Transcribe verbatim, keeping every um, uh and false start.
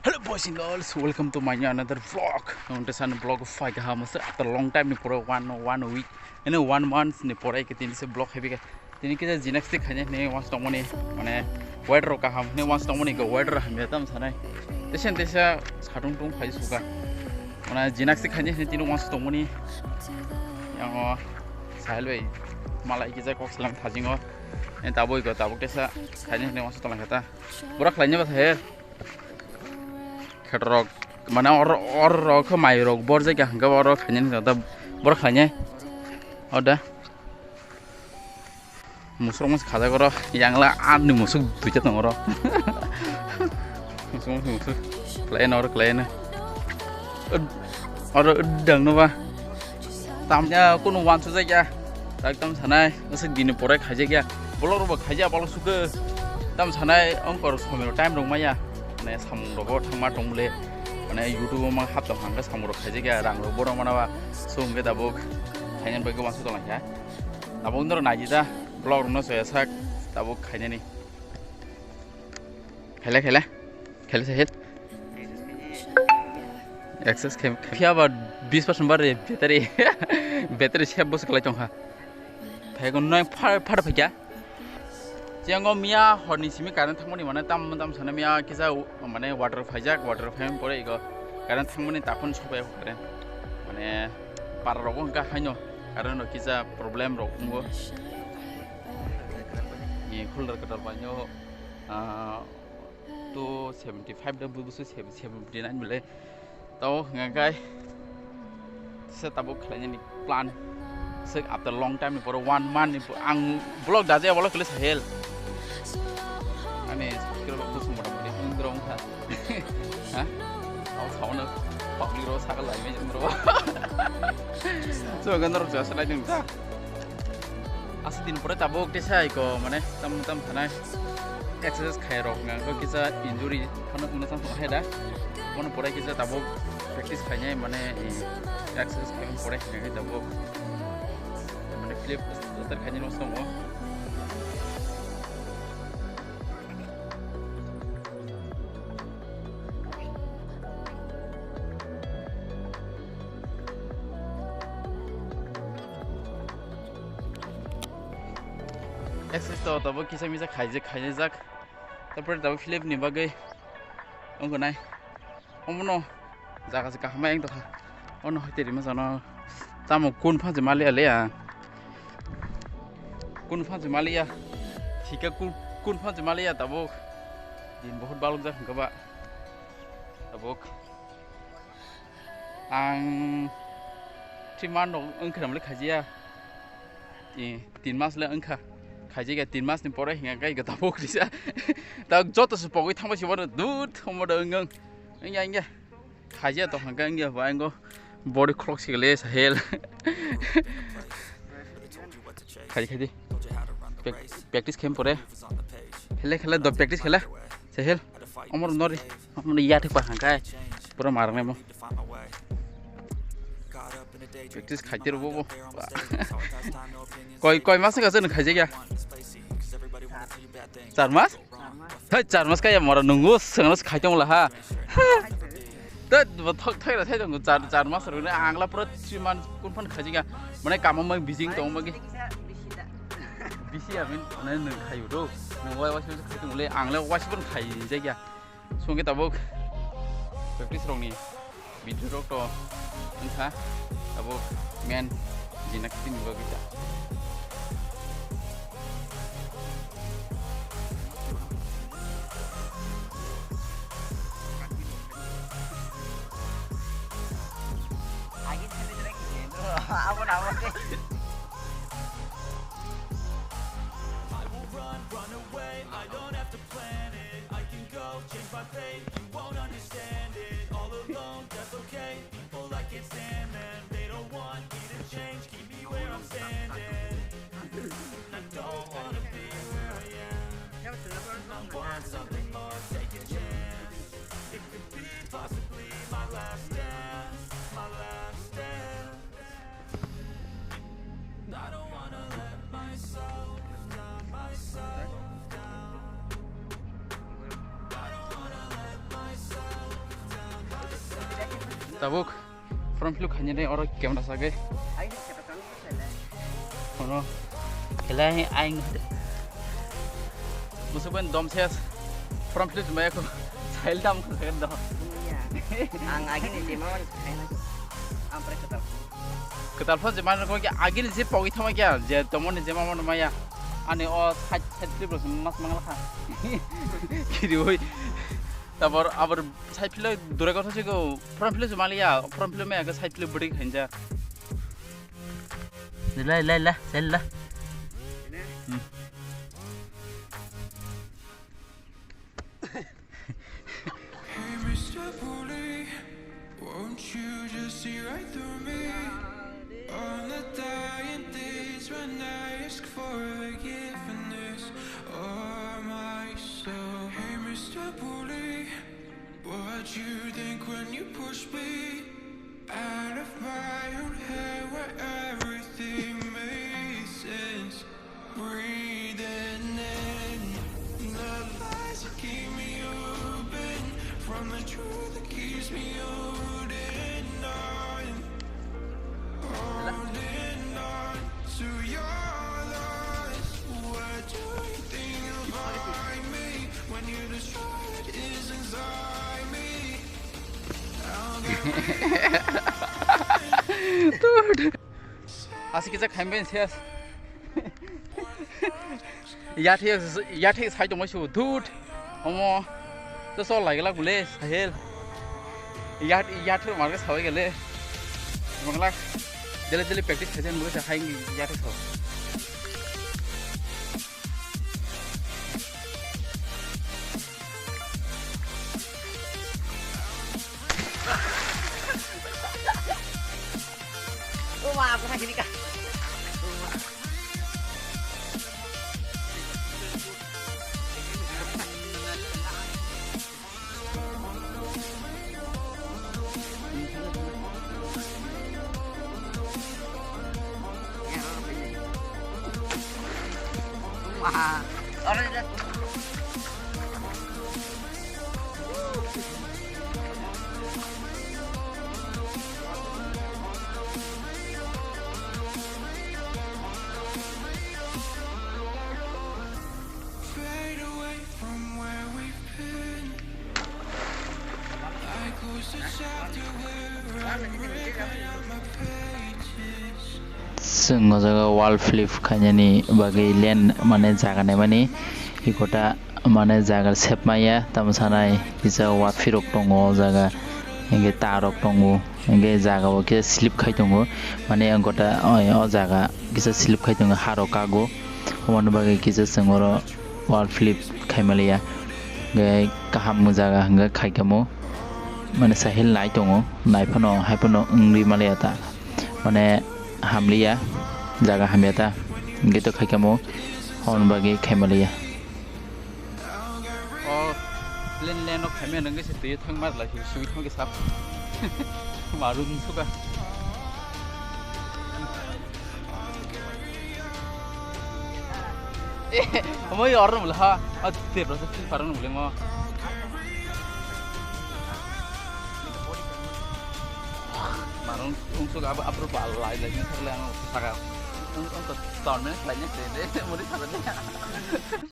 Hello boys and girls, welcome to my new another vlog. Nonte san vlog phai kaha masa after long time ni pore one one week, ene one month ni pore ke tini se vlog heavy ka. Tini kisa jinak se khaine ne was tongmani, mane weather kaham ne was tongmani go weather hamya tam sanai. Tesen tesa satung tung phai suka. Mane jinak se khaine ne tini was tongmani. Yang o sahel bai malai kisa kok salam thajingo. Ne taboi go tabuk tesa khaine ne was tonglang kata. Bura khlaine ba saher. Khetrok mane or or rok khe mai rok bor jai kha hwnkhe oro khainani da bor khainai oda musuk masa khajak oro yang la ani musuk duita tong oro musuk musuk musuk khlaina oro khlaina oro dang no ba tamya kunu wansu jai ya. Tak tam sanai, ngasik dini pore khaijak ya. Bolok rok bo khaijak, bolok suke. Tam sanai, ongkor somero time rok maya. Mane samung rok bo thangma tong bole. Mane YouTube o ma hap tong hangke samung rok khaijak ya, rang rok borok mana ba. So hingke tabuk khainani bagwi wansu tong lai kha. Tabuk norok naidi da, vlog rok no soya sak, tabuk khainani. Khele, khele. Khele, Sahil. Access khe, khe, phiya ba bis percent bar re battery. Battery sep bos kalai tong kha. Phai ko noi phar, phar phai kya. Chiang o miya hor ni simi current thangmani mane tam, tam sana miya kisa u-, mane water phaijak, water phaimani pore ego current thangmani takhon sobai current. Mane para rogo hingka haino current rok kisa problem rok wngo. Ni cooler kwtal bai no. Ah, two seventy five da bubusu seventy nine bile. Tao hwnga kai se tabuk khlainani plan. Se after long time ni pore one month ni po-, ang vlog da jaya vlog khle Sahil. Ani subscriber rok kusum mota moti wngdrong kha. Ha? Tao saono public rok sakal lai me wngdrong. So gandar rok jasa lai ding ta. Asa din pore tabuk tesa iko mane tam tam thanai exercise khai rok na ko kisa injury phano wngna chang tong hai da. Mono pore kisa tabuk practice khainai mane, eh, exercise khai pore khainai tabuk mane flip start khainai rok tongo. Exercise to tabuk kisa misa khaijak khaijak. Tapore tabuk Philip ni bagwi wngkha nai. Omono jaga se kaham ma wng tongkha. Ono hoi teri ma jano tamo kun phansi maliya le ya. Kun phansi maliya. Thika kun, kun phansi maliya tabuk. Din bahut balok jak hwnkha ba. Tabuk. Ang three month rok wngkha namle khajiya. Eh, tin mas le wngkha. Khaijak ya tin mas ni pore hinga kai gata pok risa. Ta joto se pogwi thangbai se bono dut homo da wngwng. Wngya, wngya. Khajiya to hangka wngya ba wnggo. Body clock se le Sahil. Khai, khai di. Prac-, practice khem pore. Khele, khele, do practice khele. Sahil. Omor nori. Omor ya thik pa hangkai. Pura marang mo. Practice khai tiro bo bo. Koi, koi mas ka sen khai jega. Char mas? Hai, char mas kaya mora nungu sengno khai tong la ha. Tet bo thok thai ra thai tong char, char mas ro ne angla pura three months kun phan khai jega. Mane kamo mai bijing tong magi. Bisi amin ne nung khai do. Nung wai wai khai tong le angla wai phan khai jega. Songke tabuk practice rokni video rok to wngkha tabuk main jina kiti ni bagwi ta. I will run, run away. I don't have to plan it. I can go change my fate. You won't understand it. All alone, that's okay. People, I can't stand them. They don't want me to change. Keep me where I'm standing. I don't wanna be where I am. I want something more. Take a chance. It could be possibly my last dance. My last dance. I don't wanna let myself down, myself down. I don't wanna let myself Tabuk form fill up khainani oro camera sage. Ono khelai aing musuben dom ses form fill up maya ko sail dam ko sagan do. Ang agini jema wan khaina. Ang pre kotor. Kotor pho jema ko agini je pogi thama kya je tomoni jema mon maya. Ani o side side fill up mas mangla kha. Kiri oi. Tabor abor side fill up dure ko those ko form fill up maliya form fill up maya ko side fill up budi khainja. Lai, lai, lai, lai, lai. Hmm. Hey, mister Bully, won't you just see right through me? On the dying days when I ask for forgiveness, oh my soul. Hey, mister Bully, what you think when you push me out of my own head where everything makes sense? Breathing in the lies that keep me open from the truth that keeps me holding on, holding on to your lies. Where do you think you'll find me when you destroy what is inside me? Dude. Asik kisa khaimben ses. Yathek, yathek sai tongmai su, dude. Omo. To sol lai gala gule, Sahil. Yat, yathek mar ke sawai gale. Mangla. Dele dele practice khaisen mui sa haing yathek so. Chwng o jaga wall flip khainani bagwi lane mane jaga naimani, ekota mane jaga sepmaya tamo sanai kisa waphirok tongo o jaga, hinkhe tarok tongo, hinkhe jaga o khe slip khai tongo, mane ekota o jaga kisa slip khai tongo, harok kago. Oboni bagwi kisa chwng oro wall flip khaimaliya. Hwnkhe kaham jaga hwnkhe khaikamo, mane Sahil nai tongo, nai phano hai phano wngwi maliya ta, mane hamliya, jaga hamya ta, hwnkhe to khaikamo, oboni bagwi khaimaliya. O plane land o khaimya nang se twi thang mar lai sui thang ke sap. Marun suka. Eh, omo i orno mula ha. A te ro se parang mule mo. Marun ung suka ab apro ba lai lai ni thak le ang saka. Ung ung to storm ne lai ne te de muri thak le.